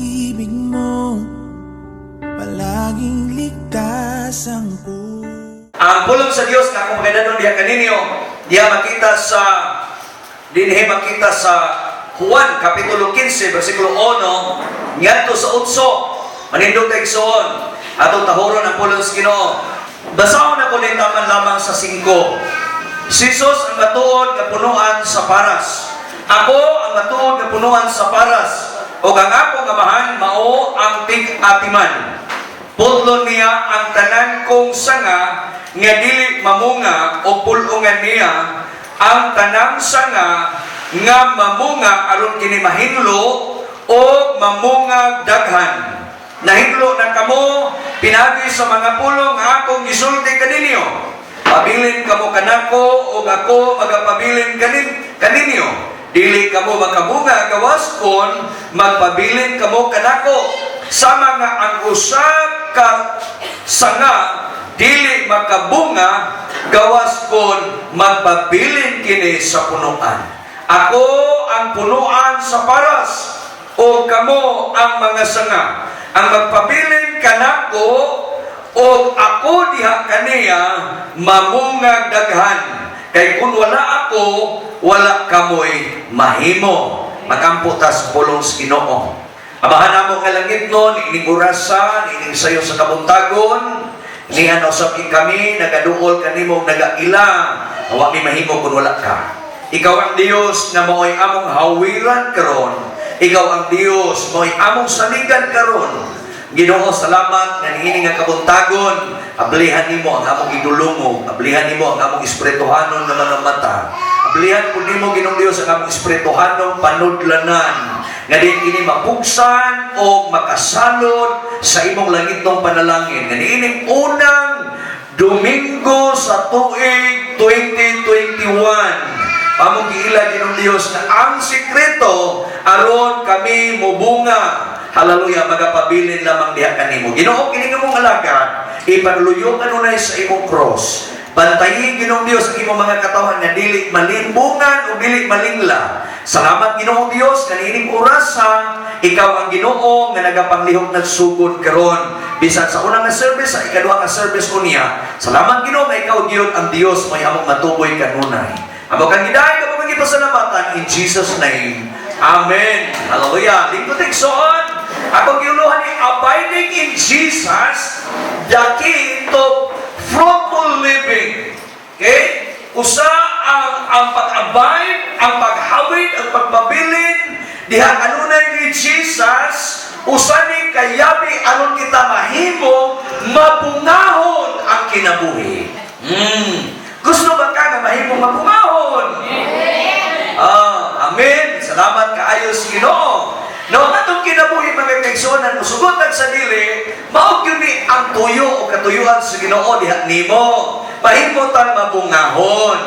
Pag-ibig mo, palaging ligtas ang puso. Ang pulong sa Dios nga akong pagadanon diha kaninyo, diha makita sa dinhi makita sa Juan kapitulo 15 bersikulo 1 ngadto sa 8. Manindog kay igsoon. Atong tahuron ang pulong sa Ginoo. Basahon ako ning taman lamang sa 5. Si Jesus ang matuod nga punuan sa paras. Ako ang matuod nga punuan sa paras. Ug ang akong Amahan mao ang tig-atiman. Putlon niya ang tanan kong sanga nga dili mamunga o pul-ungan niya ang tanang sanga nga mamunga aron kini mahinlo o mamunga daghan. Nahinlo na kamo pinaagi sa mga pulong nga akong gisulti kaninyo. Pabilin kamo kanako ug ako magapabilin kaninyo. Dili kamo makamunga gawas kon magpabilin kamo kanako. Sama nga ang usa ka sanga dili makabunga gawas kon magpabilin kini sa punuan. Ako ang punuan sa paras o kamo ang mga sanga. Ang magpabilin kanako o ako diha kaniya mamungag daghan. Kay kung wala ako, wala kamoy mahimo. Magampo ta sa pulong sa Ginoo. Amahan namo nga langitnon, ining orasa, ining sayo sa kabuntagon, niana usab kami, nagaduol kanimo, nagaila, wa mi mahimo kung wala ka. Ikaw ang Dios nga mao'y among hawiran karon. Ikaw ang Dios mao'y among saligan karon. Ginoo, salamat nga niini nga kabuntagon. Ablihan nimo ang among idulungog, ablihan nimo ang among espirituhanon nga manamata. Ablihan pud nimo, Ginoong Dios, ang among espirituhanong panudlanan nga di kini mapugsan o makasalod sa imong langitnong panalangin. Nga niining unang Domingo sa tuig 2021, among giila, Ginoong Dios, na ang sikreto aron kami mubunga, hallelujah, magapabilin lamang diha kanimo. Ginoo, kini nga mong alagad, ipanuluyo kanunay sa imong cross. Bantayi, Ginoong Dios, ang imong mga katawhan nga dili malimbungan o dili malingla. Salamat, Ginoong Dios, kaniining orasa, ikaw ang Ginoo nga nagapanglihok nagsugod karon. Bisan sa unang nga service, sa ikaduha nga service unya. Salamat, Ginoo, nga ikaw gyud ang Dios may among matuboy kanunay. Amo kang gidayon, amo kang gipasalamatan in Jesus' name. Amen. Hallelujah. Lingkod igsoon, ako giuluhan ni abiding in Jesus, the key to fruitful living. Okay? Usa ang pag-abide, ang paghawid, ang pagpabilin diha kanunay ni Jesus, usa ni kayabi aron kita mahimo mabungahon ang kinabuhi. Gusto ba ka nga mahimo mabungahon? Ah, amen. Salamat kaayo sa Ginoo. No, ang atong kinabuhi, mga kaigsuonan, musugot sa dili, mao gyud ni ang tuyo o katuyuan sa Ginoo diha nimo. Mahimo tang mabungahon.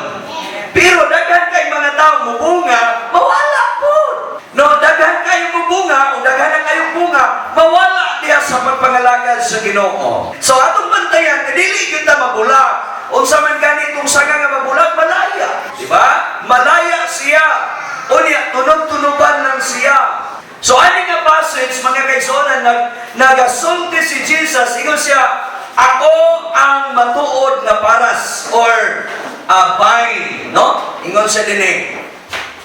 Pero daghan kay mga tao mubunga, mawala pud. No, daghan kayo mubunga o daghan na kayong bunga, mawala diha sa pagpangalagad sa Ginoo. So atong bantayan nga dili gyud ta mabulag. Unsa man gani itong sanga nga mabulag, malaya. Di ba? Malaya siya. Unya, tunog-tunuban lang siya. So, ani nga passage, mga kaigsuonan, nagasulti si Jesus, ingon siya, "Ako ang matuod nga paras or vine," no? Ingon siya dinhi.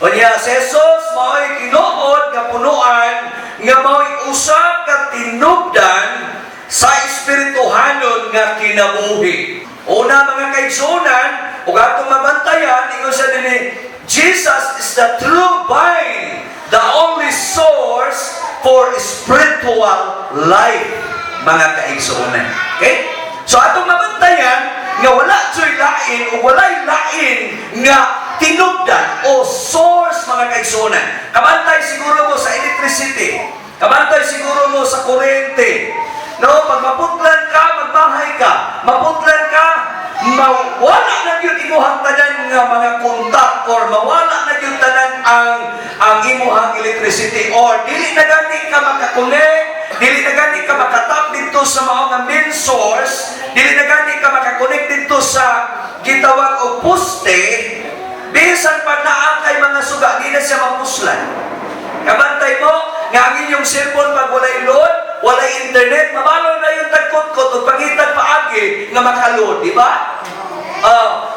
Unya, si Jesus mao'y tinuod nga punuan nga mao'y usa ka tinubdan sa espirituhanon nga kinabuhi. Una, mga kaigsuonan, ug atong mabantayan, ingon siya dinhi, Jesus is the true vine, the only source for spiritual life, mga kaigsuonan. Okay? So atong mabantayan nga wala joy lain o walay lain nga tinubdan o source, mga kaigsuonan. Kabantay siguro mo sa electricity. Kabantay siguro mo sa kuryente. No, pag maputlan ka, magbahay ka. Maputlan ka, mawala na gyud imuhang tanan nga mga contact or mawala na gyud tanan ang imuhang electricity or dili na gani ka makakonect, dili na gani ka makatap dito sa mao nga main source, dili na gani ka makakonect dito sa gitawag og poste, bisan pa naa kay mga suga, di na siya mapuslan. Kabantay mo, Nga ang inyong cellphone pag walay load, walay internet, mabalo na yung tagkot-kot o pangitag paagi nga makaload, di ba?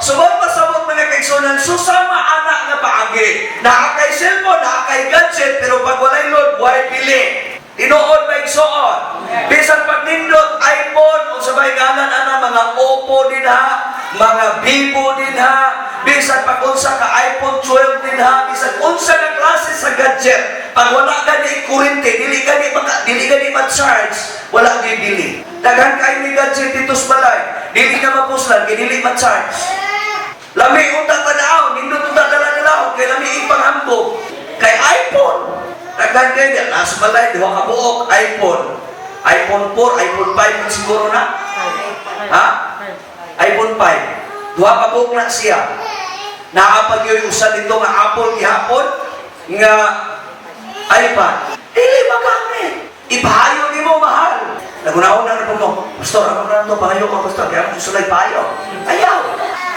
So mao pasabot, mga kaigsunan, susama ana nga paagi. Naa kay cellphone, naa kay gadget, pero pag walay load, way bili. Tinuod ba, igsoon? Bisan pag nindot, iPhone, o sa may ngalan ana, mga Oppo din ha, mga Vivo din ha, bisan pag unsa ka iPhone 12 din ha, bisan unsa nga klase sa gadget, pag wala gani kuryente, dili gani ma-charge, wala gyud bili. Daghan kay ni gadget dito sa balay, dili ka mapuslan kay dili ma-charge. Lami unta tanaw, nindot unta dala-dala kay lami ipanghambog. Kay iPhone. Daghan kay di nasa balay duha ka buok iPhone. iPhone 4, iPhone 5 man siguro na. Ha? iPhone 5. Duha ka buok na siya. Naa pa gyud usa dito nga Apple gihapon nga iPad. Dili magamit. Ipahayo nimo, mahal. Nagunahon na po mo, "Pastor, ako na to, pangayo ko, Pastor, kaya ako sulay payo." Ayaw.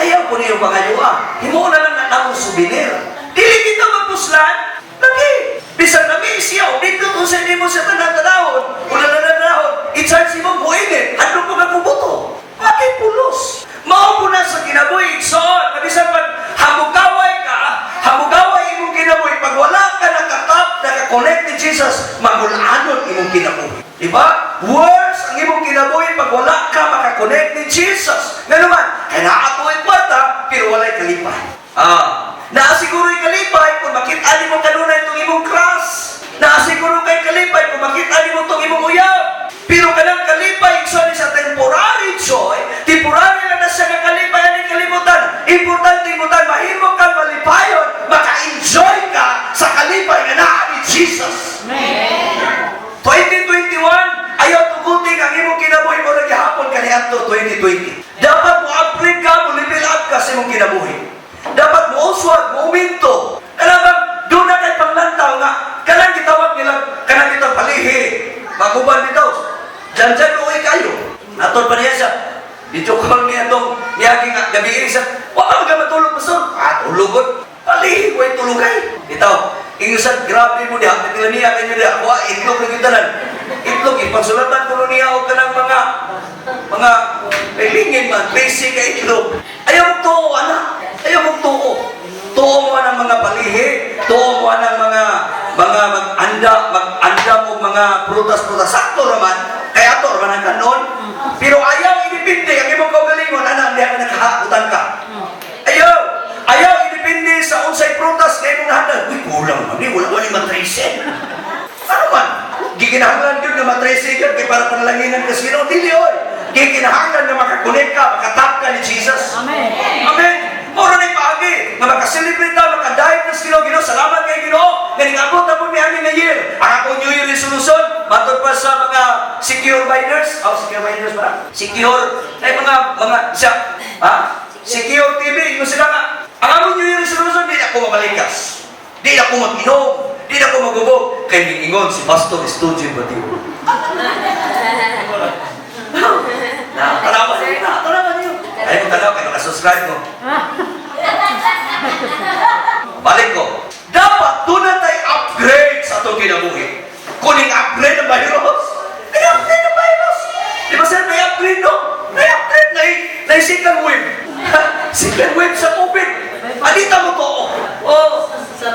Ayaw po niyo pangayo ah. Himuon na lang na namong souvenir. Dili kita magpuslan. Lagi. Bisan na siya, o dito kung sa mo siya tanan-tanahon, o nananahon, i-charge mo buinit, ano po ka mubuto? Bakit pulos? Mao po na sa kinabuhi, igsoon, na bisan pag hamugaway ka, hamugaway imong kinabuhi, pag wala ka nakatap, nakakonect ni Jesus, magulanon imong kinabuhi. Diba? Worse ang imong kinabuhi pag wala ka makakonect ni Jesus. Nga naman, kaya naa ko'y kwarta, pero walay kalipay. Naa siguro'y kalipay kung makita nimo kanunay itong imong crush. Naa siguro kay kalipay kung makita nimo itong imong uyab. Pero kanang kalipay, igsoon, sa temporary joy, temporary lang na siya nga kalipay ani kalibutan. Importante imutan, mahimo kang malipayon, maka-enjoy ka sa kalipay nga naa ni Jesus. 2021, ayaw tugutin ang imong kinabuhi mo gihapon kaniadto 2020. Dapat mo upgrade ka, mo level up ka sa imong kinabuhi. Dapat mo uswag, mo uminto. Kanang doon na kay panglantaw nga, kanang gitawag nila, kanang gitawag palihi. Maguban bitaw. Diyan diyan uwi kayo. Atol pa niya siya. Video call niya itong niyagi nga gabi siya. "Wa ka mga matulog, Pastor." "Ah, tulugon. Palihi ko yung tulugay." Itaw, ingon, "Grabe mo diha, nila niya kanyo diha. Wa itlog na tanan. Itlog ipagsulatan ko niya og kanang mga lingin man, basic ka itlog." Ayaw mo tuo, anak. Ayaw mo tuo. Tuo mo ng mga palihi, tuo mo ng mga mag-anda mo mga prutas-prutas. Sakto raman, kaya ato raman ang kanon. Pero ayaw idepende ang imong kaugalingon, anak, diha ka nakahakutan ka. Ayaw! Ayaw idepende sa unsay prutas kay imong nahandang. "Uy, kulang man ni, wala wala matrese." Ano man? Gikinahanglan gyud nga matrese gyud kay para panalanginan ka sa Ginoo? Dili oy. Gikinahanglan nga makakonect ka, makatap ka ni Jesus. Amen. Amen. Moro ni paagi nga makaselebrate ta, makadayeg ta sa Ginoo. Ginoo, salamat kay Ginoo. Nga ningabot na po mi ani nga year. Ang akong New Year resolution, matod pa sa mga secure binders. Oh, secure binders ba? Secure ay mga siya, ha? Secure TV, yung sila nga. Ang among New Year resolution, di na ako mabalikas. Di na ako mag-inom. Di na ako magubog. Kay mingingon si Pastor Studio Batiw. Na, tanawa niyo na, tanawa niyo. Ay mo tanaw, kay nakasubscribe mo. Balik ko. Dapat doon na tayo upgrade sa atong kinabuhi. Kuning upgrade ang virus. May upgrade ang virus. Di ba, sir, may upgrade, no? May upgrade na na second wave. Second wave sa COVID. Anita mo to. Oh. Sa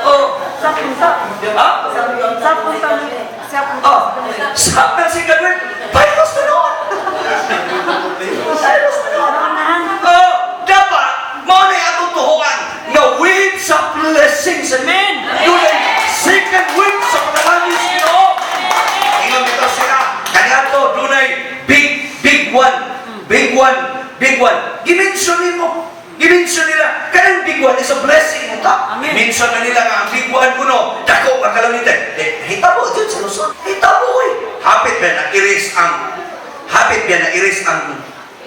punta. Ha? Sa punta. Sa punta. Oh, sa ng second wave, virus na noon. Virus na noon. Oh, dapat, mao na atong tuhuan nga wave sa blessings. Amen. Yun ay second wave sa panalangin sa Ginoo. Ingon dito sila, kaniadto dunay big, big one, big one, big one. Gimension nimo. Gimension nila. Kanang big one is a blessing mo ta. Amen. Mention na nila nga ang big one kuno, dako nga kalamitan. Eh, hitabo dyan sa Luzon. Hitabo oy. Hapit ba na iris ang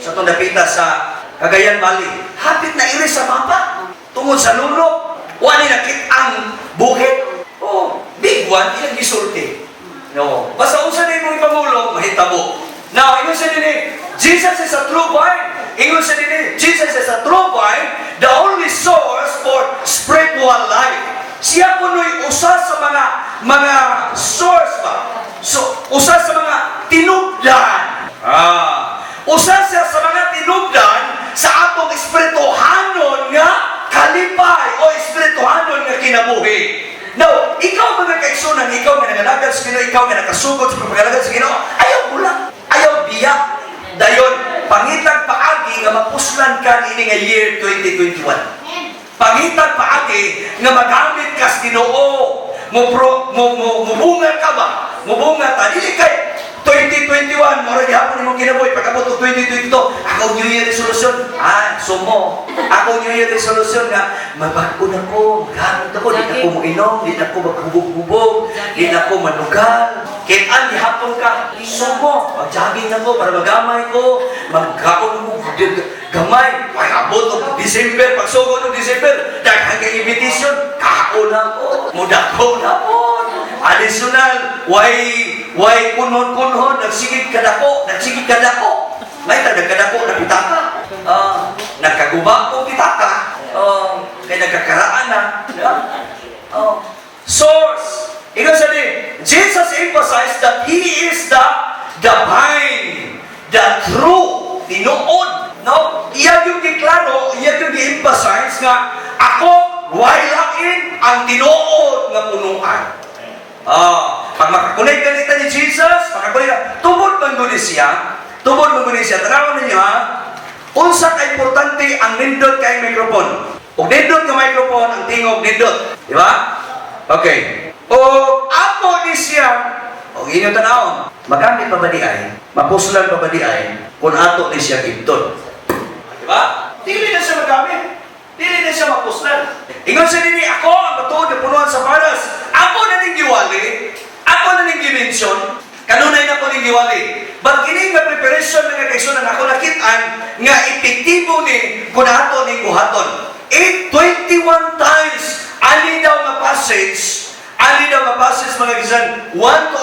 sa itong dapita sa Cagayan Valley. Hapit na iris sa mapa. Tungod sa lunok, wala nakit ang bukid. Oh, big one, ilang gisulti. No. Basta unsa na imong ipamulong, mahitabo. Now, ingon sa dinhi, Jesus is a true vine. Ingon sa dinhi, Jesus is a true vine, the only source for spiritual life. Siya kuno'y usa sa mga source. Nangalagad sa Ginoo, ikaw nga nakasugod sa pagpangalagad sa Ginoo, ayaw bulag, ayaw biya. Dayon, pangitag paagi nga mapuslan ka niini nga year 2021. Pangitag paagi nga magamit ka sa Ginoo. Mo pro mo mo mubunga ka ba? Mubunga ta, dili kay 2021 mura gihapon imong kinabuhi. Pag-abot og 2022, ako New Year resolution, ah, sumo ako New Year resolution nga mabag-o na ko, gamit ako, di na ko moinom, di na ko maghubog-hubog, di na ko manugal. Kitaan gihapon ka, sumo, mag-jogging na ko para magamay ko, magkaon mo gamay. Pag-abot og December, pagsugod og December, daghan kay invitation, kaon na ko, mudako na po. Additional, way kunhon-kunhon, nagsigig kadako, nagsigig kadako. May ta nagkadako na pitaka. Ah, nagkaguba ko pitaka. Oh, kay nagkakaraan na. Di ba? Oh. Source. Ingon sa ni, Jesus emphasized that He is the vine, the true, tinuod. No? Iya yung giklaro, iya yung gi-emphasize nga ako way lain ang tinuod nga punuan. Ah, pag makakonect ka nita ni Jesus, makakonect ka, tubod man gud siya, tubod man gud siya. Tanawon ninyo ha, unsa ka importante ang nindot kay microphone. Ug nindot nga microphone, ang tingog nindot, di ba? Okay. O ako ni siya, o inyo tanawon, magamit pa ba di ay, mapuslan pa ba di ay, kung ato ni siya gibton? Di ba? Dili na siya magamit. Dili na siya mapuslan. Ingon siya nini, ako ang matuod na punuan sa paras. Ako na ning giwali. Ako na ning gi-mention. Kanunay na ko ning giwali. But kini nga preparation, mga kaigsuonan, ako nakit-an nga epektibo ni kung ato ning buhaton. 821 times ani daw nga passage, ani daw nga passage, mga kaigsuonan, 1 to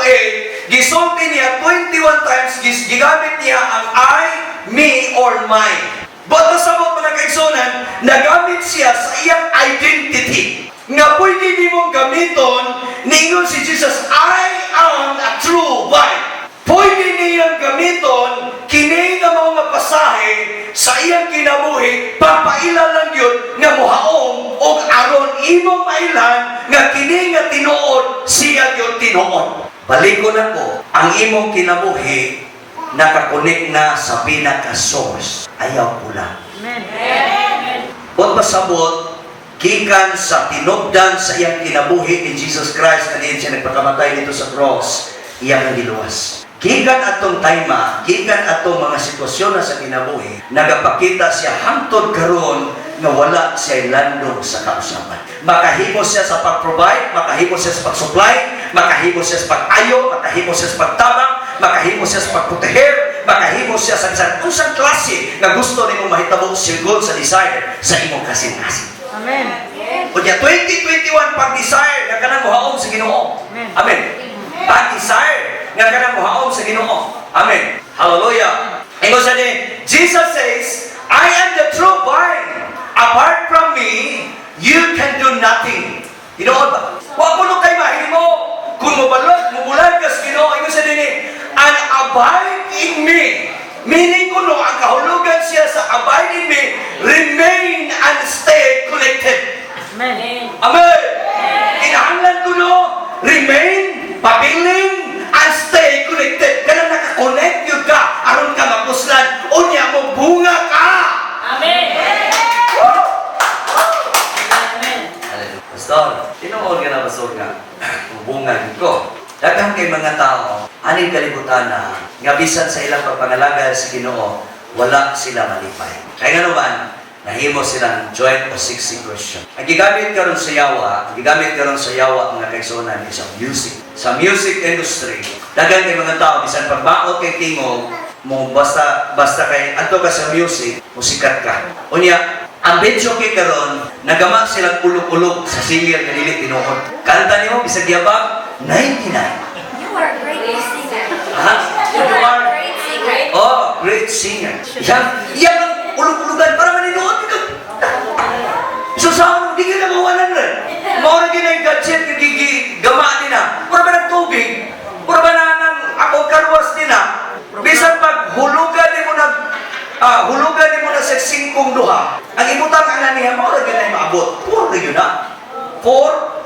8, gisulti niya 21 times, gigamit niya ang I, me, or mine. But pasabot, mga kaigsuonan, nagamit siya sa iyang identity. Nga pwede nimong gamiton, ningon si Jesus, "I am a true vine." Pwede niyang gamiton kini nga mga pasahe sa iyang kinabuhi, papaila lang yun nga muhaom og aron imong mailhan nga kini nga tinuod siya yun tinuod. Balikon ako, ang imong kinabuhi nakakonek na sa pinaka-source. Ayaw ko lang. Amen. Kung pasabot, gikan sa tinubdan sa iyang kinabuhi ni Jesus Christ, na diin siya nagpakamatay dito sa cross, iyang giluwas. Gikan atong time, gikan atong mga sitwasyon na sa kinabuhi, nagapakita siya hangtod karon nga wala siya landong sa kausaban. Makahimo siya sa pag-provide, makahimo siya sa pag-supply, makahimo siya sa pag-ayo, makahimo siya sa pagtabang, makahimo siya sa pagproteher, makahimo siya sa bisan unsang klase nga gusto nimo mahitabo sigon sa desire sa imong kasing-kasing. Amen. Unya 2021, pag-desire nga kanang mohaom sa Ginoo. Amen. Amen. Pag-desire nga kanang mohaom sa Ginoo. Amen. Hallelujah. Ingon sa ni, Jesus says, "I am the true vine. Apart from me, you can do nothing." Tinuod ba? Wa mo no kay mahimo kung mobalot, mobulag ka sa Ginoo. Ingon sa nini, "And abide in me." Meaning ko no, ang kahulugan siya sa abide in me, remain and stay connected. Amen. Amen. Kinahanglan ko no, remain, pabilin, and stay connected. Kanang nakakonect yun ka, aron ka mapuslan, unya mo bunga ka. Amen. Woo! Amen. Pastor, tinuod ka na, Pastor, nga bunga gyud ko. Daghan kay mga tao aning kalibutan na nga bisan sa ilang pagpangalagad sa Ginoo, wala sila malipay. Kaya nga naman, nahimo silang joint o 60 Christian. Ang gigamit karon sa yawa, ang gigamit karon sa yawa, mga kaigsuonan, is ang music. Sa music industry, daghan kay mga tao bisan pagbaot kay tingog mo, basta basta kay adto ka sa music, musikat ka. Unya, ang video kay karon nagama silang ulog-ulog sa singer nga dili tinuod. Kanta nimo bisag yabag 99. You are a great singer. Ha? You are a great singer. Oh, great singer. Yan, yan ang ulog-ulugan para maninuod ka. So sa di ka na mawalan rin. Mao ra gyud ang gadget nga gigi gama ni na. Mura ba ng tubig? Mura ba na ng ako karwas ni na? Bisan pag hulugan nimo nag hulugan nimo na sa singkong duha. Ang ibutang ang niya mao ra gyud ay maabot. 4 ra gyud na. 4.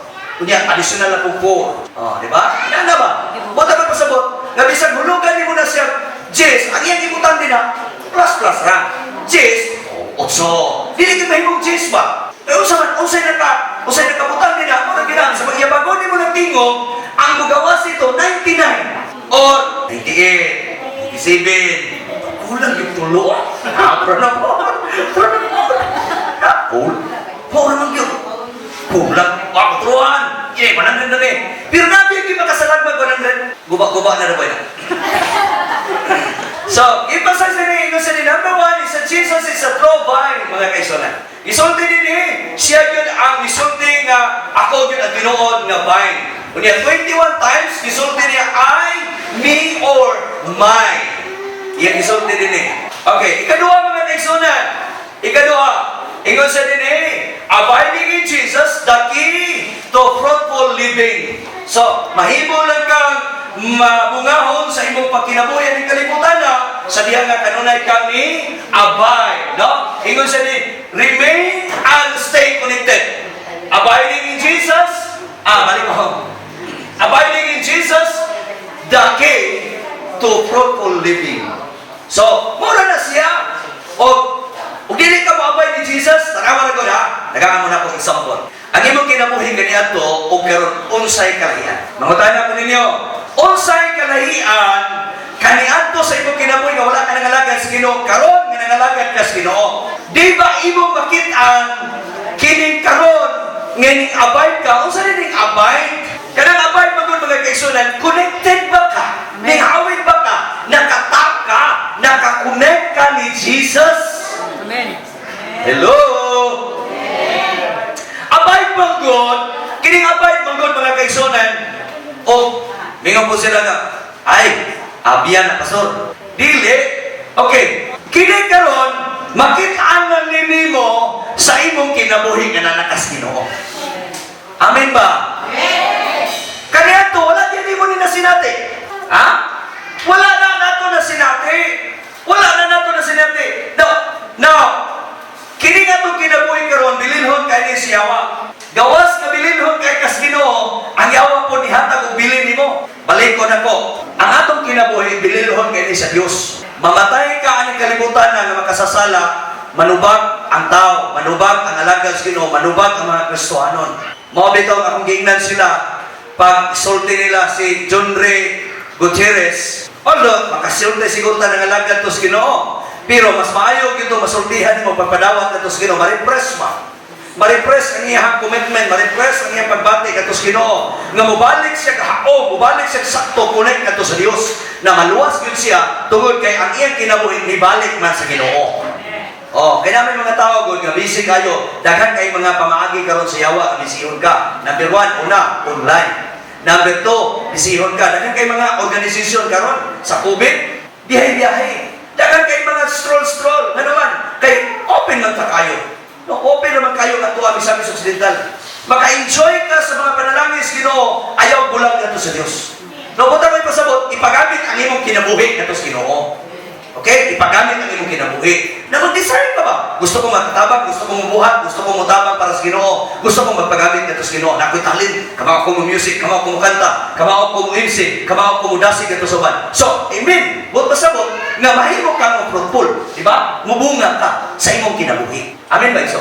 Unya additional na pong 4. Oh, di ba? Inana ba? Buta man pasabot, nga bisag hulugan nimo na siya, 10, ang iyang ibutang din na, plus plus ra. 10, otso. Dili gyud mahimong 10 ba? Eh, unsa man, unsay nakabutang din na, mura gina, sa pagyabagon nimo ng tingog, ang mugawas ito, 99 or 98, 97, kulang yung tulo. Ah, pero na po. Pero na po. Ah, kulang. Mura man yun. Kulang. Wa truan. Eh, 100 na ni. Pero nabi yung makasalag mag 100. Guba-guba na na ba yun? So, emphasize din eh, sa number one is that Jesus is a true vine, mga kaigsuonan. Isulti din eh, siya yun ang isulti nga ako yun ang tinuod nga vine. Unya, 21 times, isulti niya, I, me, or my. Yan isulti din eh. Okay, ikaduha, mga kaigsuonan. Ikaduha, ingon sa din eh, abiding in Jesus, the key to fruitful living. So, mahimo lang kang mabungahon sa imong pagkinabuhi ning kalibutan na sa diha nga kanunay kang ni abide, no? Ingon sa ni remain and stay connected. Abiding in Jesus, ah, balik ko. Abiding in Jesus, the key to fruitful living. So, mura na siya. O, ug dili ka moabide ni Jesus, tanawa na ko ha. Nagaan mo na akong example. Ang imong kinabuhi kaniadto og karon, unsay kalahian? Mangutana ko ninyo, unsay kalahian kaniadto sa imong kinabuhi nga wala ka nangalagad sa Ginoo, karon nga nangalagad ka sa Ginoo? Di ba imong makit-an kining karon nga ning abide ka? Unsa ning abide? Kanang abide magud, mga kaigsuonan, connected ba ka? Ning hawid ba ka? Nakatap ka? Nakakonect ka ni Jesus? Amen. Hello? Abide man God, kining abide man God, mga kaigsuonan, o mingon po sila nga, "Ay, abyan na, pastor." Dili. Okay, kini karon makit-an lang nimo sa imong kinabuhi nga nanakas Ginoo. Amen ba? Kaniadto, wala din mo ni nasinati. Ha? Wala na nato na sinati. Wala na nato na sinati. Now, kini nga itong kinabuhi karon, bilinhon kay ni si yawa. Gawas nga bilinhon kay kas Ginoo, ang yawa po nihatag og bilin nimo. Balik ko nako. Ang atong kinabuhi bilinhon kay ni sa Dios. Mamatay ka aning kalibutan na nga makasasala, manubag ang tao, manubag ang alagad sa Ginoo, manubag ang mga Kristohanon. Mao bitaw ang akong giingnan sila pag sulti nila si John Ray Gutierrez. Although, makasulti siguro ta ng alagad to sa Ginoo. Pero mas maayo gyud masultihan nimo pagpadawat nato sa Ginoo, ma-refresh ba? Ma-refresh ang iyang commitment, ma-refresh ang iyang pagbati kadto sa Ginoo. Nga mobalik siya kahaom, mobalik siya sakto connect kadto sa Dios na maluwas gyud siya tungod kay ang iyang kinabuhi nibalik man sa Ginoo. Oh, kaya namin mga tao gud nga busy kayo, daghan kay mga pamaagi karon sa yawa, busyhon ka. Number one, una, online. Number two, busyhon ka. Daghan kay mga organisasyon karon sa COVID, biyahe-biyahe. Daghan kay mga stroll-stroll. Nga naman, kay open man ta kayo. No, open naman kayo katua Misamis Occidental. Maka-enjoy ka sa mga panalangin sa Ginoo, ayaw bulag nato sa Dios. No, buta may pasabot, ipagamit ang imong kinabuhi nato sa Ginoo. Okay? Ipagamit ang imong kinabuhi. Na mag-desire ka ba? Gusto kong makatabang, gusto kong mubuhat, gusto kong mutabang para sa Ginoo, gusto kong magpagamit nato sa Ginoo. Nakoy talent, kamao ko mo music, kamao ko mo kanta, kamao ko mo MC, kamao ko mo dasig ato sa uban. So, amen. But pasabot nga mahimo kang fruitful, di ba? Mubunga ka sa imong kinabuhi. Amen ba iso?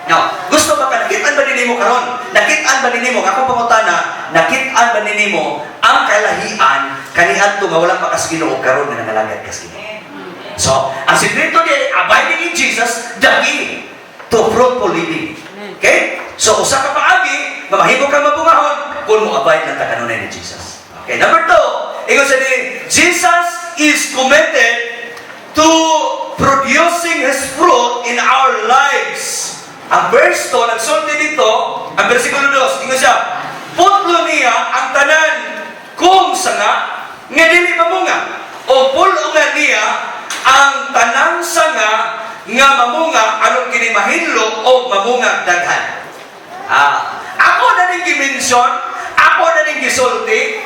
Now, gusto ba ka, nakitaan ba nimo karon? Nakitaan ba nimo, akong pangutana, nakitaan ba nimo ang kalahian kaniadto nga wala pa kas Ginoo karon nga nangalagad kas Ginoo? So, ang sikreto ni abiding in Jesus, the key to fruitful living. Okay? So, usa ka paagi nga mahimo kang mabungahon kung mo abide lang ta kanunay ni Jesus. Okay, number two, ingon sa ni Jesus is committed to producing His fruit in our lives. Ang verse 2, nagsulti dito, ang versikulo 2, ingon siya, "Putlo niya ang tanan kong sanga nga dili mamunga. O pul-ungan niya ang tanang sanga nga mamunga aron kini mahinlo o mamunga daghan." Ah, ako na ning gi-mention, ako na ning gisulti,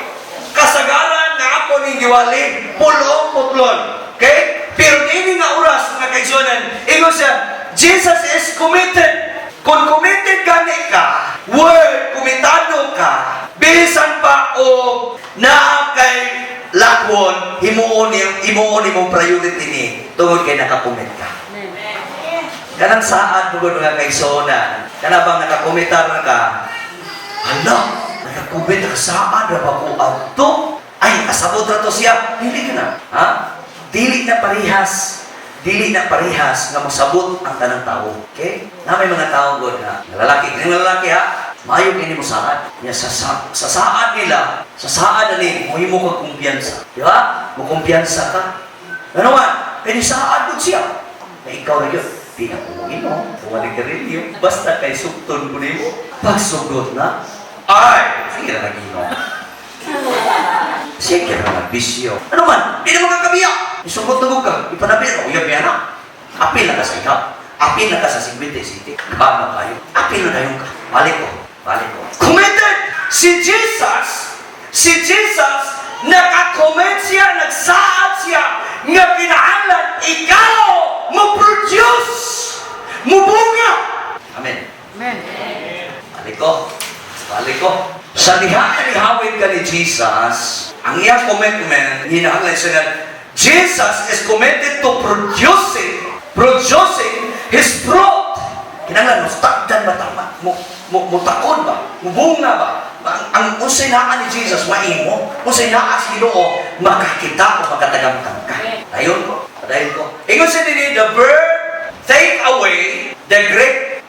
kasagaran nga ako ning giwali, pulong putlon. Okay? Pero dini nga oras, mga kaigsuonan, ingon siya, Jesus is committed. Kung committed gani ka, word, komitado ka, bisan Imuon imong priority ni tungod kay nakakommit ka. Kanang saad mo gud, mga kaigsuonan, kana bang nakakomitar na ka, hala, nakakommit ka, saad ra ba ko adto? Ay, kasabot ra to siya. Dili ka na. Ha? Dili na parehas. Dili na parehas nga mosabot ang tanang tao. Okay? Na may mga tao gud nga lalaki, kini lalaki ha, maayo kini mo saad. Nya sa saad nila, sa saad ani mohimo kag kumpiyansa. Di ba? Mo kumpiyansa ka. Ano man, kini saad gud siya. Na ikaw na yun, di na ko mo, kung garilyo, basta kay sugton ko nimo, pagsugot na, ay, sige na nag-inom. Sige na nagbisyo. Ano man, di na makakabiya. Isugot na ka, ipanabi na, uyab yan na. Apil na ka sa ikaw. Apil na ka sa 57. Kama kayo. Apil na dayon ka. Balik ko. Balik ko. Committed! Si Jesus, nakakommit siya, nagsaad siya, nga kinahanglan ikaw mo-produce, mubunga. Amen. Amen. Balik ko. Balik ko. Sa diha nga nihawid ka ni Jesus, ang iyang commitment, hinahanglan siya nga, Jesus is committed to producing His fruit. Kinahanglan mo, takdan ba tama? Mo takon ba? Mubunga ba? Ang unsay naa ni Jesus, maimo. Unsay naa sa Ginoo, makakita o makatagamtam ka. Dayon ko. Dayon ko. Ingon sa dinhi, the verb "take away," the Greek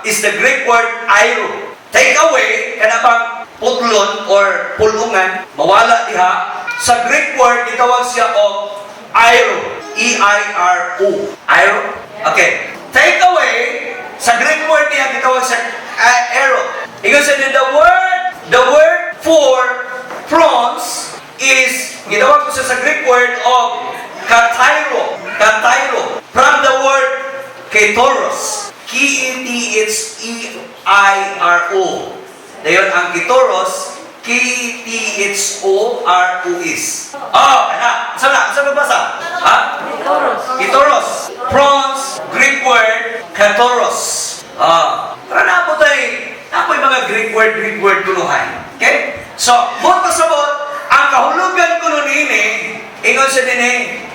is the Greek word airo. "Take away," kana bang putlon or pulungan, mawala diha. Sa Greek word, gitawag siya og airo. E-I-R-O. Airo? Okay. "Take away," sa Greek word niya, gitawag siya airo. Ingon siya din, the word for "prunes" is, gitawag ko siya sa Greek word of katairo. Katairo. From the word ketoros. Ketheiros. Dayon ang ketoros, kethorus. Oh, kana. Saan na? Saan magbasa? Ha? Toros. Ketoros. Prunes, Greek word, ketoros. Ah, tara na po tayo. Napoy mga Greek word kunuhay. Okay? So, buot pasabot, ang kahulugan kuno niini, ingon siya dinhi,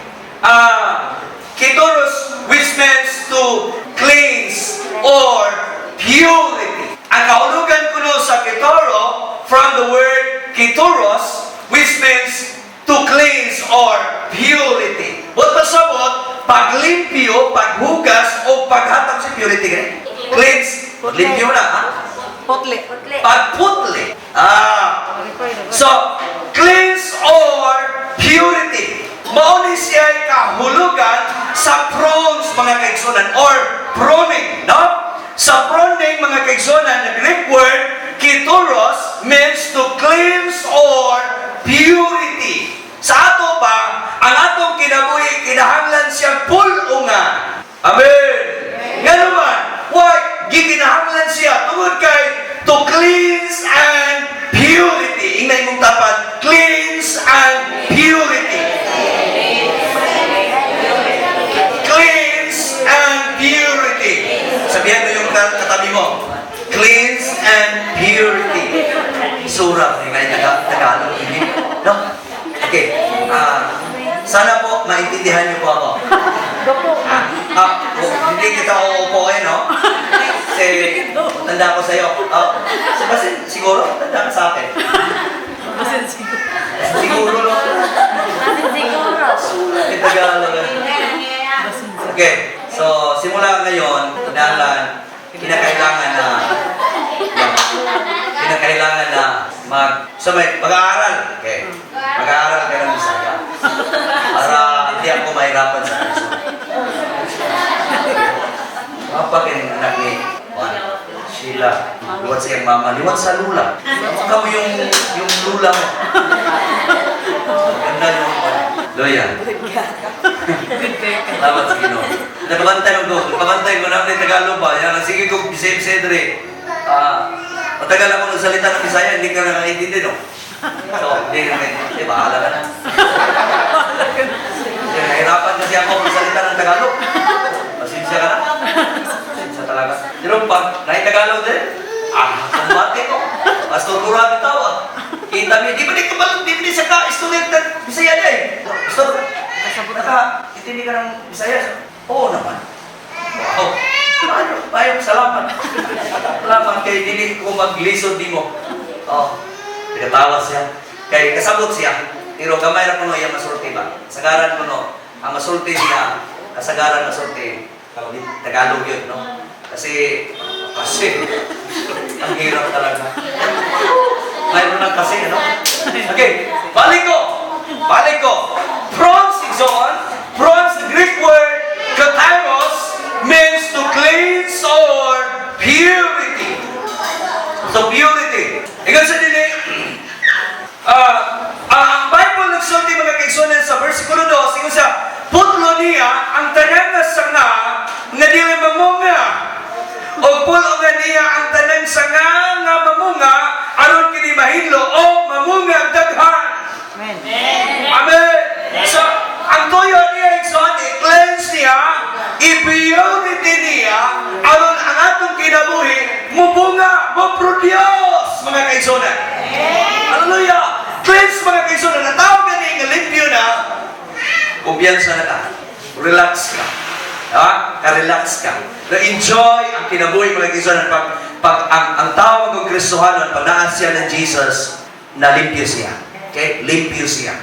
ketoros, which means to cleanse or purity. Ang kahulugan kuno sa ketoro, from the word ketoros, which means to cleanse or purity. Buot pasabot, paglimpyo, paghugas, o paghatag sa purity. Gani? Cleanse, limpyo na, ha? Putli. Pagputli. Ah. So, cleanse or purity. Mao ni siya kahulugan sa prunes, mga kaigsunan, or pruning, no? Sa pruning, mga kaigsunan, the Greek word ketoros means to cleanse or purity. Sa ato pa, ang atong kinabuhi kinahanglan siya pulungan. Amen. Ngano man, why gikinahanglan siya? Tungod kay to cleanse and purity. Ingnan imong tapat, cleanse and purity. Cleanse and purity. Sabihan mo yung katabi mo. Cleanse and purity. Sura, yung Tagalog. Hindi. No? Okay. Ah, sana po maintindihan niyo po ako. Gapo. Ah, oh, hindi kita uupuin, no? Kasi tanda ko sa'yo. Ah, kasi siguro, tanda ka sa akin. Basin siguro. Siguro, no? Siguro. Yung Tagalog. Okay. So, simula ngayon, kinakailangan na so may, mag-aaral. Okay. Mag-aaral ka ng Bisaya. Para hindi ako mahirapan sa puso. Papa kining anak ni Juan, Sheila, liwat sa iyang mama, liwat sa lula. Mukha mo yung lula mo. Ganda yung Loya. Salamat sa Ginoo. Nakabantay ko, nakabantay ko na may Tagalog ba? Yan, sige ko Bisaya Bisaya diri. Ah, matagal ako nagsalita ng Bisaya, hindi ka nakakaintindi, no? So, hindi ka nakakaintindi, bahala ka na. Kasi nahirapan kasi ako magsalita ng Tagalog. Pasensya ka na. Pasensya talaga. Pero pag nahi Tagalog din, Ah, kumbate ko. Pastor Kura bitaw ah. Kita mi, di ba di kabalo, di ba di sa ka student ng Bisaya di ay. Pastor, Kasabot naka intindi ka ng Bisaya? Oo naman. Wow. Paano? Paano? Salamat. Salamat kay dili ko maglisod nimo. Oh. Nagatawa siya. Kay kasabot siya. Pero gamay ra kuno iyang masulti ba. Kasagaran kuno ang masulti niya, kasagaran masulti Tagalog yun, no? Kasi kasi ang hirap talaga. Mayroon ng kasi, ano? Okay, balik ko. Balik ko. Prunes, igsoon. Prunes, the Greek word, katharos, means to cleanse or purity. So, purity. Ingon sa dili, ang Bible nagsulti, mga kaigsunan, sa versikulo 2, ingon sa putlo niya ang tanan nga sanga nga dili mamunga. O pulo nga niya ang tanan sanga nga mamunga aron kini mahinlo o mamunga daghan. Amen. Amen. So, ang tuyo niya, igsoon, i-cleanse niya, i-purity niya, aron ang atong kinabuhi, mubunga, mo-produce, mga kaigsunan. Hallelujah! Cleanse, mga kaigsunan. Ang tawag gani nga limpyo na, kumpiyansa na ka. Relax ka. Ha? Ka-relax ka. Na-enjoy ang kinabuhi, mga kaigsunan. Pag ang tawag ng Kristohanon, pag naa siya ng Jesus, nalimpyo siya. Okay? Limpyo siya.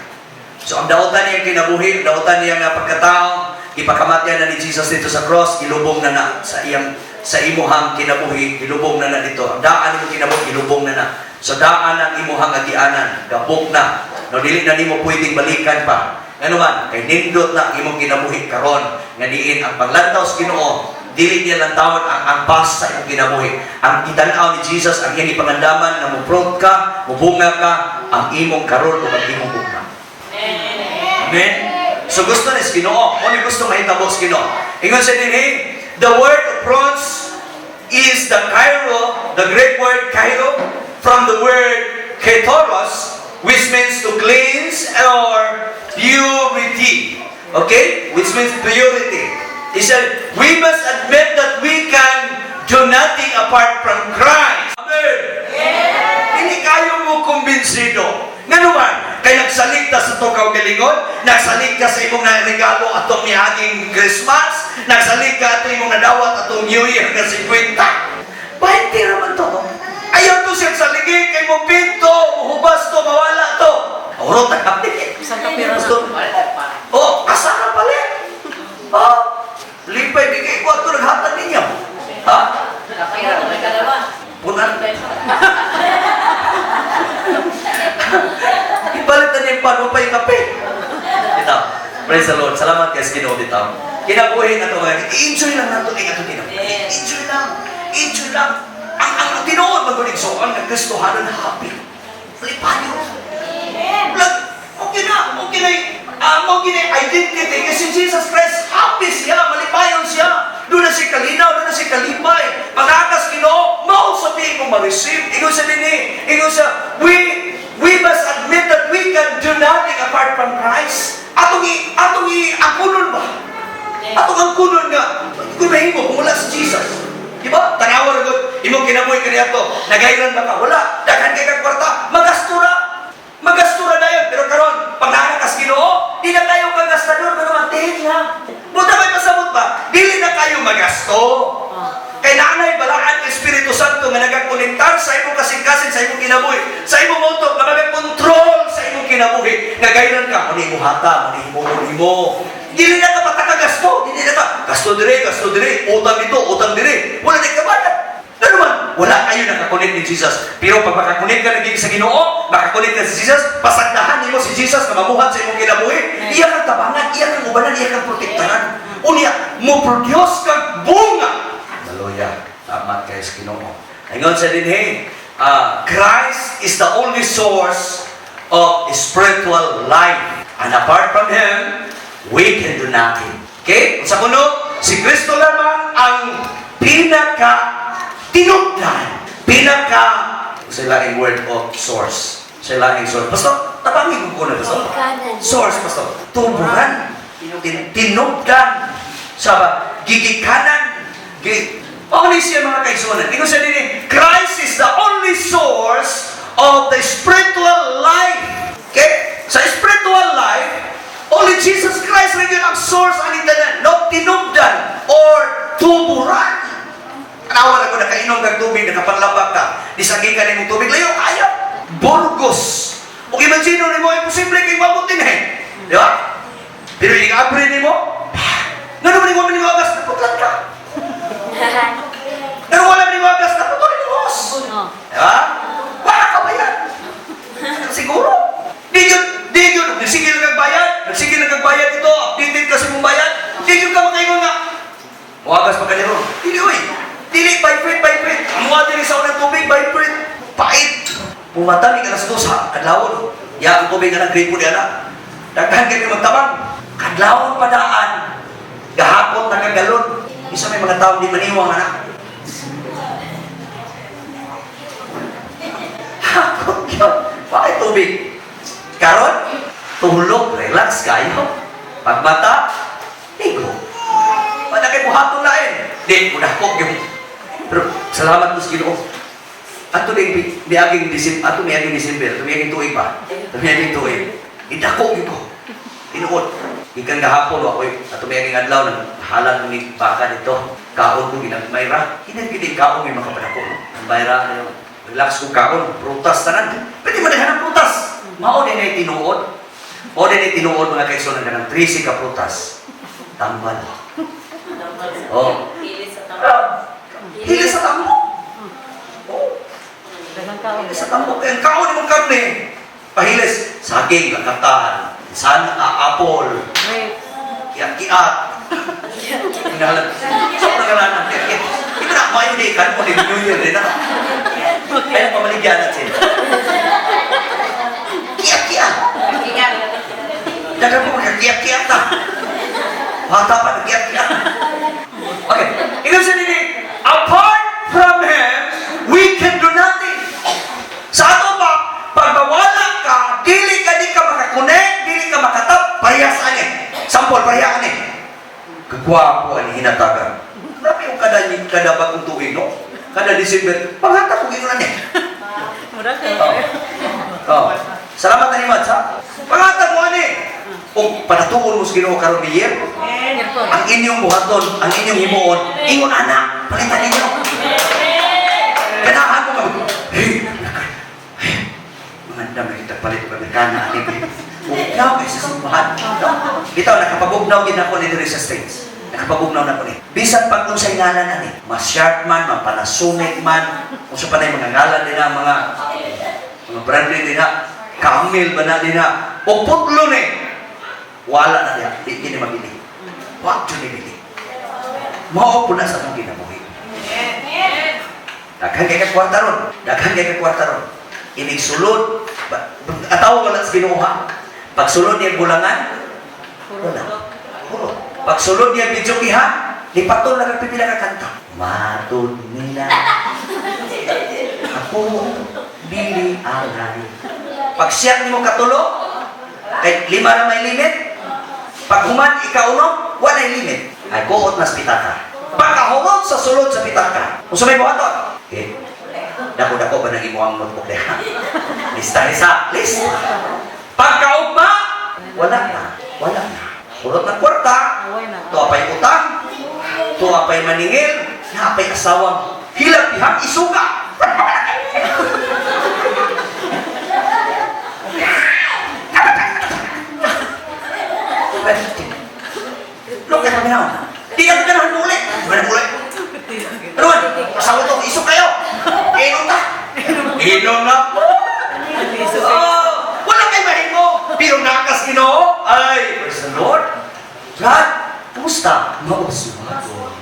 So ang dautan niya kinabuhi, ang dautan niya nga pagkatao, ipakamatyan na ni Jesus dito sa cross, ilubong na na sa iyang sa imuhang kinabuhi, ilubong na na dito. Ang daan imong kinabuhi, ilubong na na. So daan ang imuhang agianan, gabok na. No, dili na nimo pwedeng balikan pa. Ngano man, kay nindot na ang imong kinabuhi karon nga diin ang paglantaw sa Ginoo, dili niya lantawon ang angpas sa imong kinabuhi. Ang gitan-aw ni Jesus ang iyang ipangandaman nga mo-fruit ka, mubunga ka ang imong karon ug ang imong ugma. Amen? So gusto ni sa Ginoo. Mo ni gusto mahitabo sa Ginoo. Ingon sa dinhi, the word prunes is the kairo, the Greek word kairo, from the word ketoros, which means to cleanse or purity. Okay? Which means purity. He said, we must admit that we can do nothing apart from Christ. Amen. Hindi kayo mo kumbinsido. Ngano man, kay nagsalig ta sa atong kaugalingon, nagsalig ka sa imong naregalo atong miaging Christmas, nagsalig ka atong imong nadawat atong New Year nga 50. 20 raman to. Ayaw to siyang saligi, kay mo pinto, muhubas to, mawala to. Oro ta kami. Isang kapira na. Gusto, oh, asa ka palit? Oh, lipay bigay ko ato naghatag ninyo. Ha? Kapira, may kalawa. Punan. Ipalit na niya yung pan mo pa yung kape. Bitaw. Praise the Lord. Salamat kay Ginoo bitaw. Kinabuhi na to mga. I-enjoy lang nato ning atong kinabuhi. Yes. Enjoy lang. Enjoy lang. Ang tinuod man gud, igsoon, nga Kristohanon happy. Lipayo. Like, okay na, okay na, okay na yung identity kasi Jesus Christ, happy siya, malipayon siya. Doon na siya kalinaw, doon na siya kalipay. Pag-akas Ginoo, mao sa mo ma-receive. Ingon sa dinhi, ingon sa, we must admit that we can do nothing apart from Christ. Atong i, angkunon ba? Atong angkunon nga, kung mahimo, kung wala si Jesus. Di ba? Tanawa na gud, imong kinabuhi kaniadto. Nagayran ba ka? Wala. Daghan kay kag kwarta, magasto ra. Magasto ra dayon. Pero karon, pag naa ka sa Ginoo, di na kayo kagastador, pero man lang. Buta may pasabot ba? Dili na kayo magasto. Kay naanay balaan ng Espiritu Santo nga nagakonektar sa imong kasing-kasing, sa imong kinabuhi, sa imong utok, nga magakontrol sa imong kinabuhi. Nga gayran ka, muni mo hata, muni mo, muni mo. Dili na ka pataka gasto, dili na ka, gasto dire, utang dito, utang dire. Wala na kabayad. Ano man, wala kayo nakakonect ni Jesus. Pero pag makakonect ka na sa Ginoo, makakonect ka si Jesus, pasagdahan nimo si Jesus na mamuhat sa imong kinabuhi, iya kang tabangan, iya kang ubanan, iya kang protektaran. Unya, mo produce kang bunga. Hallelujah. Tama kay sa Ginoo. Ingon sa dinhi, Christ is the only source of spiritual life. And apart from Him, we can do nothing. Okay? Sa kuno, si Kristo lamang ang pinaka tinubdan, pinaka sila ang word of source. Sila ang source. Basta, tabangin ko na, basta. Source, basta. Tuburan. Tinubdan. Sa gigikanan. Gi Mao ni siya, mga kaigsuonan. Ingon siya dinhi, Christ of the spiritual life. Okay? Sa spiritual life, only Jesus Christ rin yun ang source ani tanan, no tinubdan or tuburan. Tanawa na ko, nakainom kag tubig, nakapanlabak ka. Disagi ka nimong tubig, layo, ayaw. Burgos. O imagine nimo, imposible kay mabutin eh. Di ba? Pero i-abri nimo, nga naman ikaw nimo agas, naputlan ka. Pero wala nimo agas, naputlan nimo. Oh. Di ba? Wala ka ba yan? Siguro. Di yun, nagsigil kag bayad, nagsigil kag bayad ito, updated ka sa imong bayad. Di yun ka makaingon nga, muagas pa kaniro. Dili, oy. Dili, by faith, by faith. Muha dili sa unang tubig, by faith. Pait. Pumata ni alas dos ha, kadlawon. Ya, ang tubig nga ng gripo di ana. Daghan kay magtabang. Kadlawon padaan. Gahapon nakagalon. Isa may mga taong di maniwang anak. Hakot yun. Bakit tubig? Karon, tulog, relax kayo. Pagmata, ligo. Wala kay buhaton lain. Di, mudako yung. Pero salamat mo sa Ginoo. Ato ni miaging December, ato miaging December, ato miaging tuig pa. Ato miaging tuig. Idako gyud ko. Tinuod. Gikan gahapon wa koy ato miaging adlaw nang halan ni baka dito. Kaon ko ginagmay ra. Hinag gid kaon may makapadako. Ang bayra na relax ko kaon, prutas tanan. Pwede man ang prutas. Mao din ay tinuod. Mao din ay tinuod, mga kaigsoon, ng kanang 13 ka prutas. Tambal. Oh. Hili sa tambo. Hili sa tambo. Oh. Daghang kaon. Hilis sa tambo. Kaya ang kaon imong karne. Pahilis. Saging, lakatan. San, apple. Grapes. Kiat-kiat. Hinahalan. Sa pagkalanan. Kiat-kiat. Ito na, mayo di kan mo, di New Year din na. Kaya pamaligyan natin. Kiat-kiat. Dagan mo magkakiat-kiat na. Bata pa, nagkiat-kiat. Okay. Ibig sabihin, apart from Him, we can do nothing. Sa ato pa, pag mawala ka, dili ka di ka makakonect, dili ka makatap, parehas ani. Sample, pareha ani. Kagwapo ani hinatagan. Grabe yung kada kada bagong tuig, no? Kada December, panghatag ko ingon ani. Mura kay. Oh. Oh. Salamat na ni Mads, ha? Panghatag mo ani. O panatuon mo sa Ginoo karon ni year, Aircon. ang inyong buhaton, ang inyong himuon, ingon anak, palitan ninyo. Ganahan mo mag, hey, hey, maganda may kita palit ko Amerikana, ani ba? Bugnaw kay sa simbahan. No? Bitaw, nakapabugnaw gid ako ni diri sa States. Nakapabugnaw na ko ni. Bisan pag unsay ngalan ani, mas sharp man, mapanasonic man, unsa pa na yung mga ngalan nila, mga branded nila, Camel ba na nila, o putlo ni, wala na diha, di kini mabili. Wa jud ni bili. Mao po na sa atong kinabuhi. Daghan kay ka kwarta ron, daghan kay ka kwarta ron. Inig sulod, ataw wala sa Ginoo ha. Pag sulod niya bulangan, wala. Puro. Pag sulod niya videoke ha, lipatol na kag pipila ka kanta. Matod nila. Ako dili alay. Pag siya nimo katulo, kay lima na may limit. Pag human ikauno, wala limit. Ay kuot nas pitaka. Pagkahurot sa sulod sa pitaka. Unsa may buhaton? Okay. Dako-dako ba nang imo ang notebook diha? Lista isa, lista. Pagkaugma, wala na, wala na. Hurot ng kwarta, Away na. tuwa pa'y utang, tuwa pa'y maningil, napay asawang hilak dihang isuga. Look at me now. Di ka ganahan mo ulit. Ganahan mo ulit. Ano man? Asawa to, isok kayo. Inom na. Inom na. Oh, wala kay mahimo. Pero nakas Ginoo. Ay, praise the Lord. God, kumusta? Mauswago.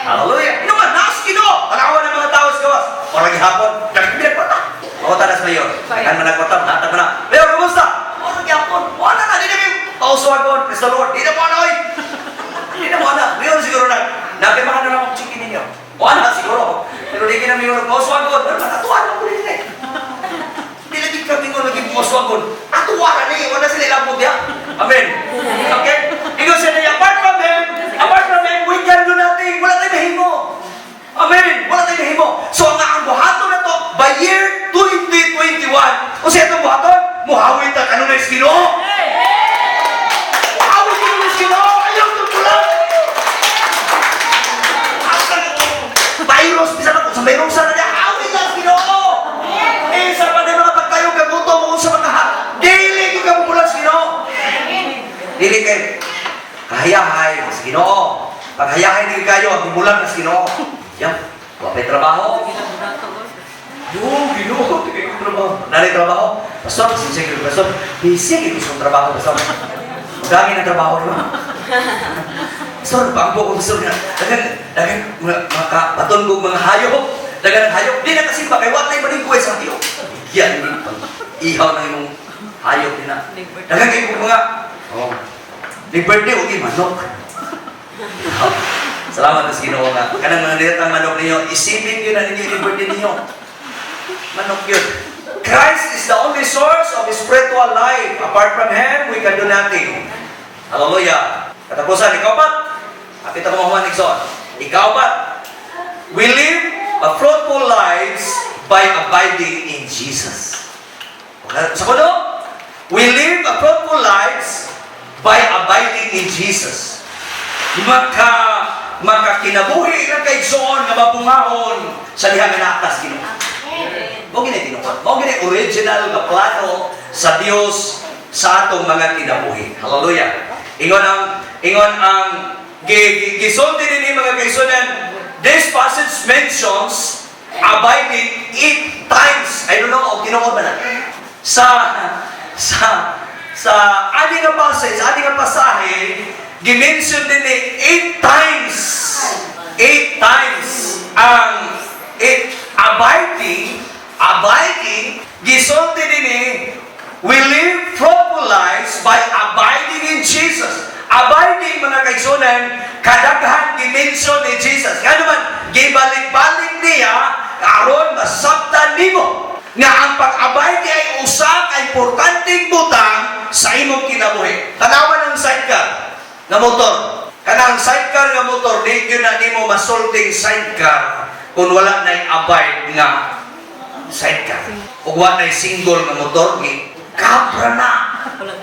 Hallelujah. Ano man, nakas Ginoo. Tanawa ng mga tao sa gawas. Ora gihapon, nagpila pa ta. Mao tanas mayor. Daghan man nagkota, hatag man na. Mayor, kumusta? Ora gihapon. Wala na di na may mauswagon. Praise the Lord. Di na mo ana oy. Di na mo ana. Mayor siguro na. Nabi mga na lang ang chicken ninyo. Wala siguro. Pero di kina mayor mauswagon. Pero matatuan ako din eh. Di lagi kami ko lagi mauswagon. Atuwa na ni, wala sila ilabot ya. Amen. Okay? Ingon siya niya, apart from him, we can do nothing. Wala tayong mahimo. Amen. Wala tayong mahimo. So ang buhaton na to, by year 2025, Basta mayroong sa kanya, hawin lang Ginoo. Eh, sa pa mga pagtayo kagutom mo sa mga ha. Dili gyud ka mubulag sa Ginoo. Dili kay kahayahay sa Ginoo. Paghayahay dili kayo, mubulag na sa Ginoo. Yan, wa pa'y trabaho. Yo, Ginoo, di kayo trabaho. Nari trabaho. Pastor, pasensya kayo, pastor. Busy kayo sa trabaho, pastor. Dami ng trabaho, di ba? Pastor, bangko ko, pastor. Dagan, dagan, mga mga kong mga hayop. Dagan ng hayop. Di na kasi ba, kay wa na'y malingkuhay sa hayop. Yan, ihaw na yung hayop nila. Dagan kayo kong mga, oh, ni birthday, huwag yung manok. Salamat sa Ginoo nga. Kanang mga nilatang manok ninyo, isipin yun na ninyo yung birthday ninyo. Manok yun. Christ is the only source of spiritual life. Apart from Him, we can do nothing. Hallelujah. Katapusan, ikaapat? Hapit ako mahuman, Nixon. Ikaapat? We live a fruitful lives by abiding in Jesus. Okay? Sa kuno, we live a fruitful lives by abiding in Jesus. Makakinabuhi lang kay John nga mabungahon sa diha nga naa ka sa Ginoo. Mao gini tinuod. Mao gini original nga plano sa Dios sa atong mga kinabuhi. Hallelujah. Ingon ang gisulti dinhi, mga kaigsuonan, this passage mentions abiding eight times. I don't know kung tinuod ba na. Sa ani nga passage, ani nga pasahe, gi-mention dinhi eight times. Eight times ang eight abiding, abiding, gisulti dinhi, we live fruitful lives by abiding in Jesus. Abiding, mga kaigsuonan, kadaghan gi-mention ni Jesus. Nga naman, gibalik-balik niya aron masabtan nimo nga ang pag-abide ay usa ka importanteng butang sa imong kinabuhi. Tanawan ang sidecar nga motor. Kanang sidecar nga motor, di gyud na nimo masulting sidecar kung wala na'y abide nga sidecar. Ug wa na'y single nga motor, gi kabra na.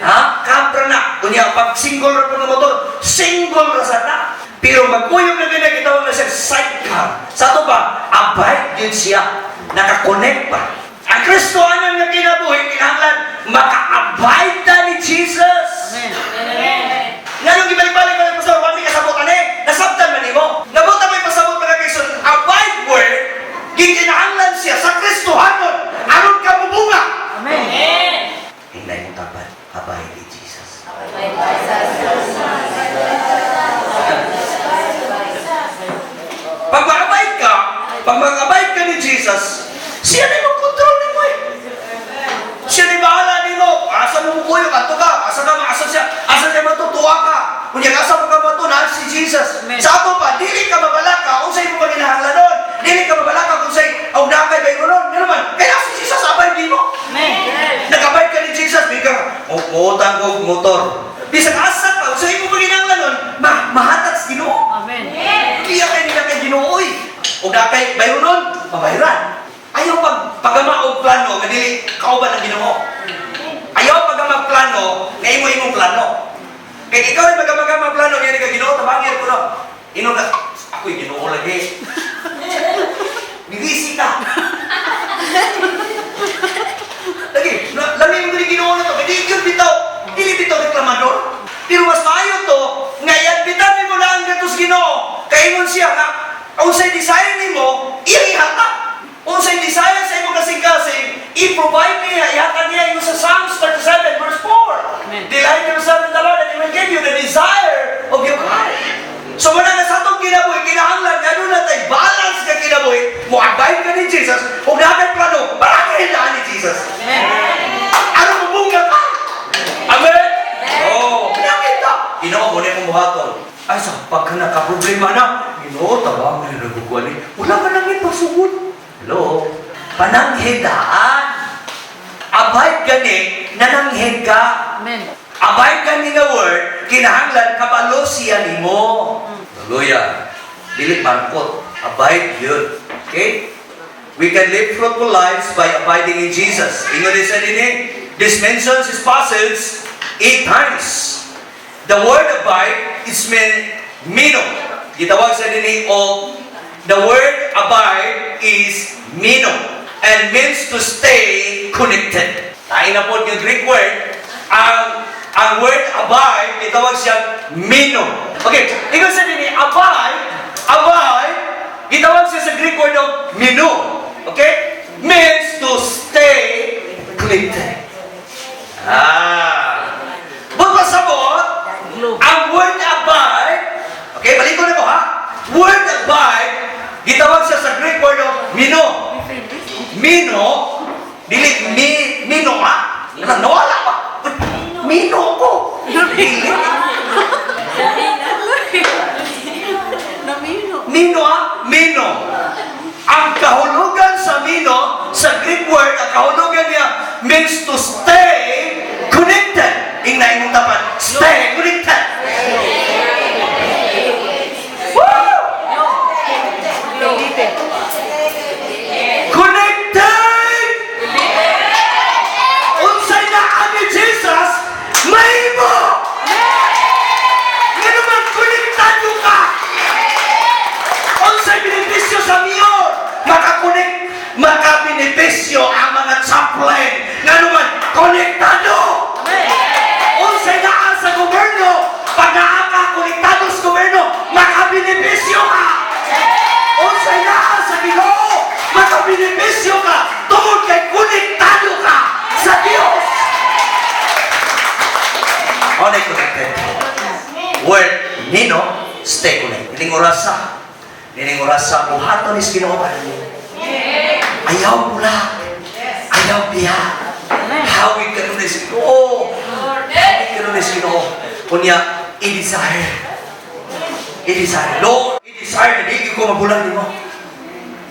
Ha? Kabra na. Kunya pag single ra po nga motor, single ra sa na. Pero magkuyog na gani, gitawag na siya sidecar. Sa ato ba, abide yun siya. Naka-connect ba? Ang Kristohanon nga kinabuhi, kinahanglan maka-abide ta ni Jesus. Amen. Nga nung gibalik-balik pa pastor, wa mi kasabot ani. Nasabtan man nimo. Nabutan may pasabot, mga kaigsoon, abide word, gikinahanglan siya sa Kristohanon aron ka mubunga. Amen. Hinay mo tapat, abide in Jesus. Pag mag-abide ka, pag mag-abide ka ni Jesus, siya na yung control nimo eh. Siya na yung bahala nimo. Asa mo mukuyog, ato ka. Asa ka, asa siya. Asa siya matutuwa ka. Kung yan, asa mo ka mato, na si Jesus. Amen. Sa ato pa, dili ka mabalaka kung sa'yo mo panginahanglanon. Dili ka mabalaka kung sa'yo, aw na kay bayronon. Nga naman, kaya si Jesus, abide nimo. Amen. Nag-abide ka ni Jesus, bigla ka, oh, muutang ko motor. Bisag asa ka, sa imo panginahanglanon, mahatag sa Ginoo. Amen. Kiya kay nila kay Ginoo oy. Ug na kay bayronon, mabayran. Ayaw pag pagama og plano nga dili kauban ang Ginoo. Ayaw pagama plano nga imo imong plano. Kay ikaw ay magamagama plano nga kay Ginoo tabangir ko no. Ingon ka, ako'y Ginoo lagi. Bibisi ka. Lagi, lami mo ni Ginoo na to. Kay di gyud bitaw, dili bitaw reklamador. Pero mas maayo to, nga iadbitan mo lang ngadto sa Ginoo. Kay ingon siya nga unsay desire nimo, iyang ihatag. Unsay desire sa imong kasing-kasing, i-provide niya, ihatag niya ingon sa Psalms 37 verse 4. Amen. Delight yourself in the Lord and He will give you the desire of your heart. So muna nga sa atong kinabuhi, kinahanglan nga doon natay balance nga kinabuhi, mo abide ka ni Jesus, ug naa kay plano, barangay ni Jesus. Amen. Ano mabunga ka? Amen? Oh, nakita. Ginoo mo na imong buhaton. Ay, sa pagka nakaproblema na, Ginoo, tabang na nagugwali. Wala man lang ipasugod. Hello? Pananghidaan. Abide gani, nananghid ka. Amen. Abide gani nga word, kinahanglan kabalo siya nimo. Hallelujah. Dili mangkot. Abide yun. Okay? We can live fruitful lives by abiding in Jesus. Ingon din sa dinhi, this mentions this passage eight times. The word abide is meno. Gitawag sa dinhi o the word abide is Meno. And means to stay connected. Lain na po yung Greek word. Ang word abide, gitawag siya meno. Okay, ibig sabihin ni abide, abide, gitawag siya sa Greek word of meno. Okay? Means to stay connected. Ah. But pasabot, ang word abide, okay, balik ko na ko ha. Word abide, gitawag siya sa Greek word of meno. Meno, dili mi, mino ha? Nawala pa. Mino ko. Dili. Namino. Mino ha? Meno. Ang kahulugan sa meno, sa Greek word, ang kahulugan niya means to stay connected. Ingna imong tapat. Stay connected. Woo! Connected! Unsay naa ni Jesus, mahimo! Nga naman, konektado ka! Unsay benepisyo sa mayor, makakonek, makabenepisyo ang mga chaplain. Nga naman, konektado! Unsay naa sa gobyerno, pag naa ka konektado sa gobyerno, makabenepisyo ka! Unsay naa sa Ginoo, makabenepisyo ka tungod kay konektado ka sa Dios. Only connected. Word, meno, stay connected. Nining orasa. Nining orasa, buhaton is Ginoo ba? Ayaw bulag. Ayaw biya. Hawig ka nun is Ginoo. Hawig ka nun is Ginoo. Kunya, i-desire. I-desire. Lord, i-desire na di ko mabulag nimo.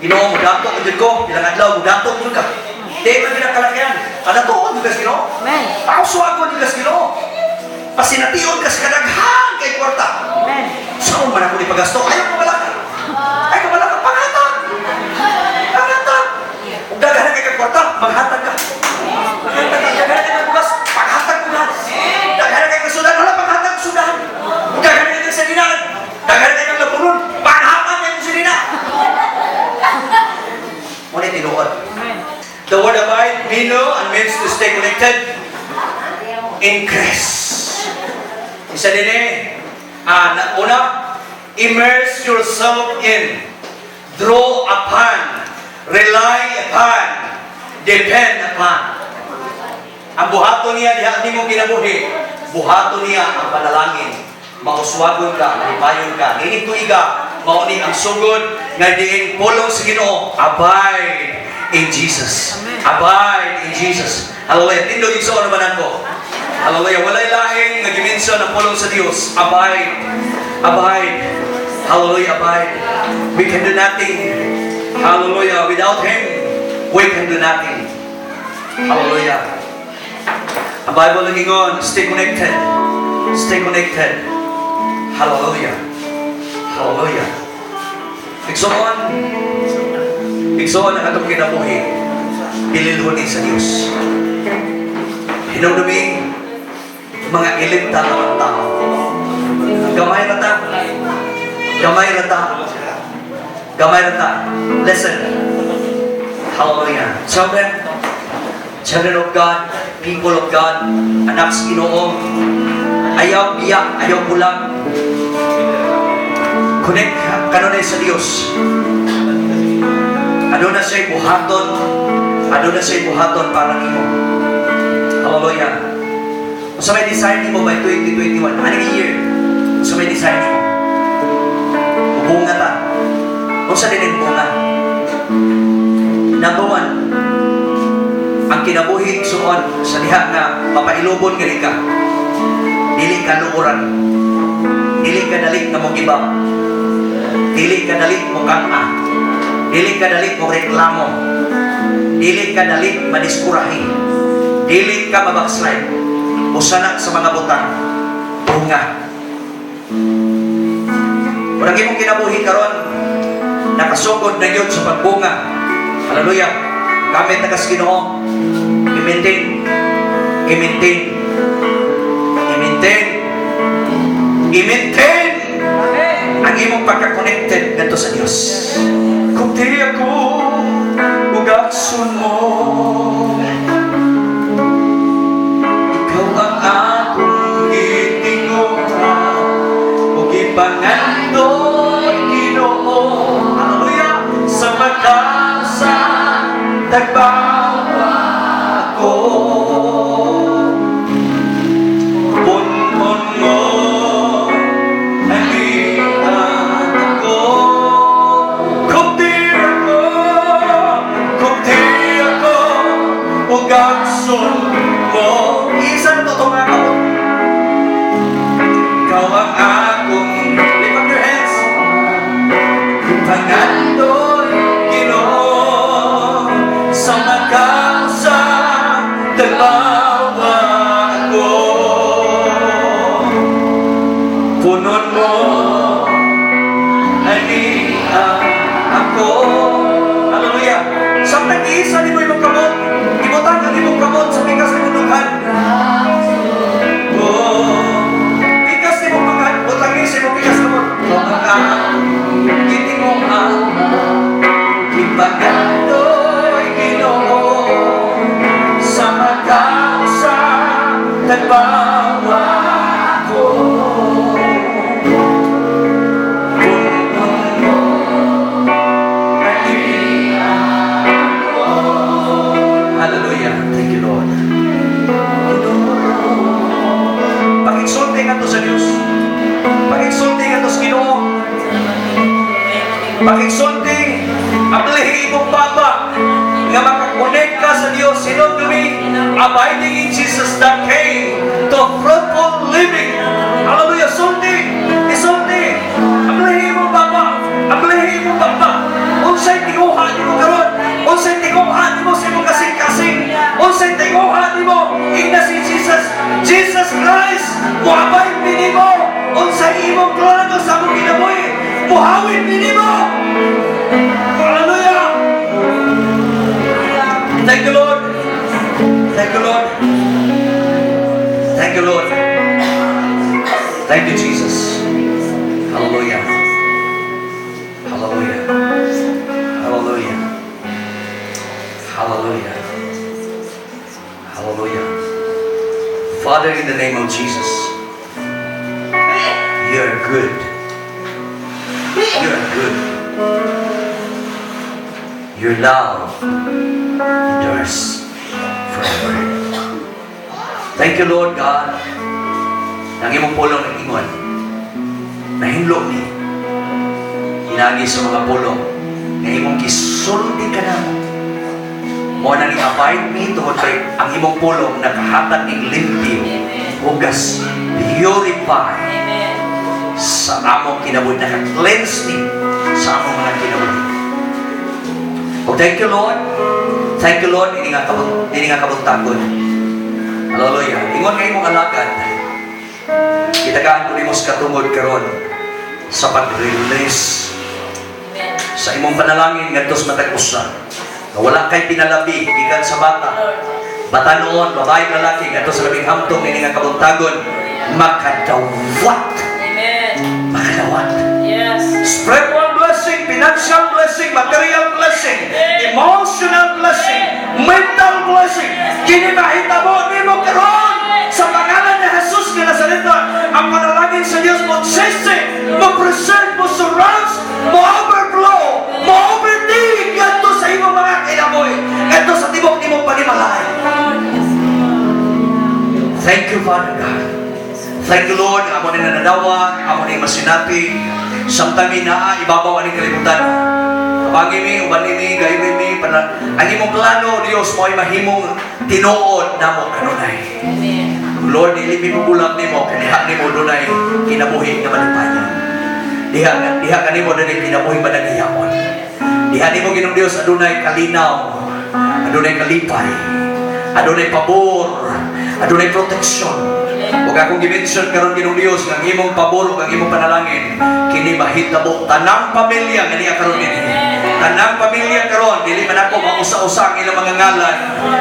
Ginoo, mudato ko jud ko. Ilang adlaw, mudato ko ka. Di man ginakalakyan. Kadatoon jud ka sa Ginoo. Amen. Pauswagon jud ka sa Ginoo. Pasination ka sa kadaghan kay kwarta. Amen. Saan man ako ni pagasto? Ayaw ko malaka. Ayaw ko malaka. Panghatag. Panghatag. Ug daghan na kay kag kwarta, maghatag ka. Maghatag ka. Daghan na kay kag bugas, panghatag bugas. Daghan na kay kag sudan, wala panghatag sudan. Ug daghan na kay kag sardinas, daghan na kay kag laburon, panghatag kay kag sardinas. Mo ni tinuod. Amen. The word abide, meno, and means to stay connected. Increase. Isa din eh. Ah, una, immerse yourself in. Draw upon. Rely upon. Depend upon. Ang buhaton niya diha nimo kinabuhi. Buhaton niya ang panalangin. Mauswagon ka, malipayon ka. Nining tuiga, mao ni ang sugod nga diin pulong sa Ginoo, abide in Jesus. Amen. Abide in Jesus. Hallelujah. Tindog igsoon naman ko. Hallelujah. Walay lain nga gimension ang pulong sa Dios. Abide. Abide. Hallelujah. Abide. We can do nothing. Hallelujah. Without Him, we can do nothing. Hallelujah. Ang Bible nag-ingon, stay connected. Stay connected. Hallelujah. Hallelujah. Igsoon, igsoon ang atong kinabuhi. Bililhon ni sa Dios. Hinumdumi, mga ilinta ng mga tao. Gamay ra ta. Gamay ra ta. Gamay ra ta. Listen. Hallelujah. Children, children of God, people of God, anak sa Ginoo, ayaw biya, ayaw bulag. Connect kanunay sa Dios. Aduna siya buhaton, aduna siya buhaton para nimo. Hallelujah. Unsa may desire nimo by 2021? Anong year? Unsa may desire nimo? Bunga ta. Unsa din ang bunga? Number one, ang kinabuhi suon sa diha nga mapailubon gani ka. Dili ka luoran. Dili ka dali nga mo give up. Dili ka dali mo kang-a. Dili ka dali mo reklamo. Dili ka dali madiskurahi. Dili ka mabackslide. Usa na sa mga butang bunga. Kung ang imong kinabuhi karon nakasugod na gyud sa pagbunga. Hallelujah. Gamit na kas Ginoo. I-maintain. I-maintain. I-maintain. I-maintain Amen. ang imong pagka-connected ngadto sa Dios. Kung di ako Tagbawa ko. Punon mo ania ako. Kubti ako, kubti ako, ug akson mo. Isa na to mga kamot. Ikaw ang akong, lift up your hands. Pangandoy, Ginoo, sa makausa, tagbawa ako. Punon mo ania ako. Hallelujah. Samtang giisa nimo imong kamot, ibutang ang imong kamot sa pikas nimong dughan. Oh, pikas nimong dughan, butang ni sa imong pikas kamot. Ikaw ang akong gitinguha, ipangandoy, Ginoo, sa makausa, tagbawa ko. Punon mo ania ako. Hallelujah. Thank you, Lord. Pakigsulti ngadto sa Dios. Pakigsulti ngadto sa Ginoo. Pakigsulti, ablihi imong baba nga makakonect ka sa Dios. Hinumdumi, abiding in Jesus, the key to fruitful living. Hallelujah. Sulti, isulti. Ablihi imong baba. Ablihi imong baba. Unsay tinguha nimo karon? Unsay tinguha nimo sa imong kasing-kasing? Unsay tinguha nimo? Ingna si Jesus, Jesus Christ, muabay nimo. Unsay imong plano sa among kinabuhi? Muhawid nimo. Hallelujah. Thank you, Lord. Thank you, Lord. Thank you, Lord. Thank you, Jesus. Hallelujah. Hallelujah. Hallelujah. Hallelujah. Hallelujah. Father, in the name of Jesus, you are good. You are good. Your love endures forever. Thank you, Lord God. Ang imong pulong ng ingon, nahinlo ni, hinagi sa mga pulong, nga imong gisulti kanamo. Mao nang i-abide mi tungod kay ang imong pulong nakahatag ning limpyo, hugas, purify Amen. Sa among kinabuhi, naka-cleanse ni sa among mga kinabuhi. Oh, thank you, Lord. Thank you, Lord, ini nga kabuntagon. Hallelujah. Ingon kay imong alagad. Gitagaan ko nimo sa katungod karon sa pag-release Amen. Sa imong panalangin ngadto sa matag usa. Nga wala kay pinalabi gikan sa bata. Lord. Batanon, babae, lalaki ngadto sa labing hamtong ini nga kabuntagon makadawat. Amen. Makadawat. Yes. Spiritual blessing, financial blessing, material blessing, emotional blessing, mental blessing. Kini mahitabo nimo karon sa pangalan ni Jesus nga Nazareno. Ang panalangin sa Dios mo sisi, mo preserve, mo surrounds, mo overflow, mo overtake ngadto sa imong mga kinabuhi, ngadto sa tibok nimong panimalay. Lord. Yes, Lord. Thank you, Father God. Thank you, Lord. Amo ni nananawa, amo ni masinati. Samtang mi naa ibabaw ani kalibutan. Tabangi mi, uban mi, gayuhi mi, ang imong plano, Dios, mo ay mahimong tinuod namo kanunay. Amen. Lord, dili mi mubulag nimo, kay diha nimo dunay kinabuhi nga malipayon. Diha diha kanimo dunay kinabuhi madagayamon. Diha nimo, Ginoong Dios, adunay kalinaw, adunay kalipay, adunay pabor, adunay proteksyon. Ug akong gi-mention karon, Ginoong Dios, nga ang imong pabor ug ang imong panalangin kini mahitabo tanang pamilya nga niya karon dinhi. Tanang pamilya karon, dili man ako mausa-usa ang ilang mga ngalan,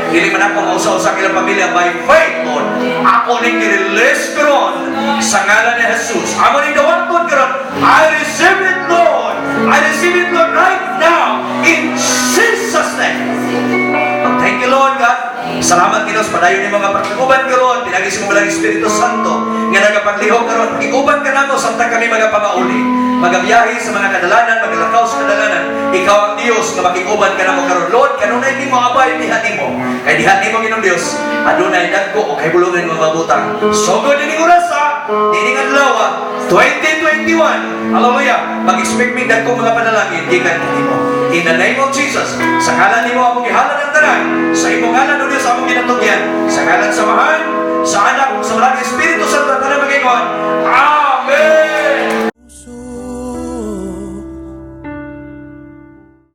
dili man ako mausa-usa ang ilang pamilya. By faith, Lord, ako ning gi-release karon sa ngalan ni Jesus. Amo ning dawaton karon. I receive it, Lord. I receive it, Lord, right now in Jesus' name. Oh, thank you, Lord God. Salamat, Ginoo, sa padayon nimo nga pag-uban karon pinaagi sa imong Espiritu Santo nga nagapaglihok karon. Iguban ka namo samtang kami mga pamauli, magabiyahe sa mga kadalanan, magalakaw sa kadalanan. Ikaw ang Dios nga makiguban ka namo karon. Lord, kanunay mi Everything mo abide diha nimo. Kay diha nimo, Ginoong Dios, adunay dagko o kahibulungan mga butang. Sugod dining orasa, dining adlaw, 2021. Hallelujah. Mag-expect mi dagko mga panalangin gikan kanimo. In the name of Jesus, sa ngalan nimo among gihalad ang tanan sa imong